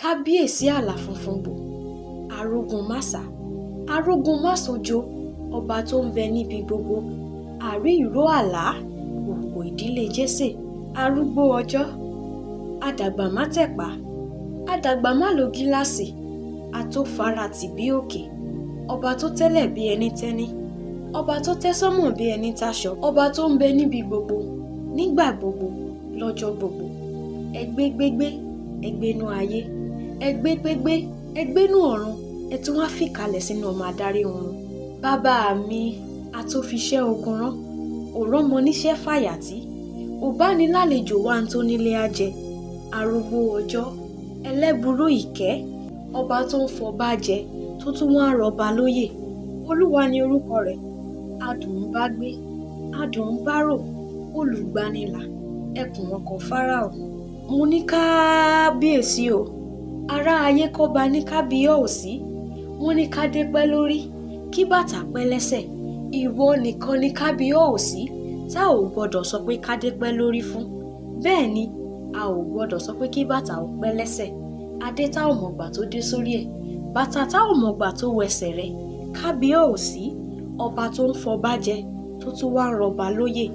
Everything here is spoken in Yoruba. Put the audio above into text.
Kábíyèsí àlà funfun gbò, arógun má sá, arógun má sójo, ọba tó ń bẹ níbi gbogbo, àrí ìró àlá, òpó ìdílé Jésè, arúgbó ọjọ́, àdàgbà má tẹ̀pá, àdàgbà má lo gíláàsì, atófaratì bí òkè, ọba tó tẹ́lẹ̀ bí ẹni tẹ́ní, ọba tó tẹ́ sánmọ̀ bí ẹni táṣọ, ọba tó ń bẹ níbi gbogbo, nígbà gbogbo, lọ́jọ́ gbogbo. Ẹgbẹ́gbẹ́gbẹ́, ẹgbẹ́nú ayé, ẹgbẹ́gbẹ́gbẹ́, ẹgbẹ́nú ọ̀run, ẹ tún wá fìkàlẹ̀ sínú ọmọ adarí oorun. Bàbá mi, atófiṣẹ́ ogun rán, òrọ́mọ níṣẹ́ fàyàtì, òbánilálejò wa ń tó nílé á jẹ, arúgbó ọjọ́, ẹlẹ́burú ìkẹ́, ọba tó ń fọba jẹ, tó tún wá ń rọba lóyè. Olúwa ni orúkọ rẹ̀, adùn ún bá gbé, adùn ún bá rò, olùgbanilà, ẹkùn ọkọ̀ Fáráò. Mo ní káábíyèsí o, ará ayé kọ́ba ní kábíyọ̀ọ́sí, wọ́n ní kádé pẹ́ lórí, kí bàtà pẹ́ lẹ́sẹ̀, ìwọ nìkan ní kábíyọ̀ọ́sí tá ò gbọ́dọ̀ sọ pé kádé pẹ́ lórí fún. Bẹ́ẹ̀ ni a ò gbọ́dọ̀ sọ pé kí bàtà ó pẹ́ lẹ́sẹ̀. Adé tá ò mọ̀gbà tó dé sórí ẹ̀, bàtà tá ò mọ̀gbà tó wẹsẹ̀ rẹ̀, kábíyọ̀ọ́sí, ọba tó ń fọba jẹ, tó tún wá ń rọba lóyè.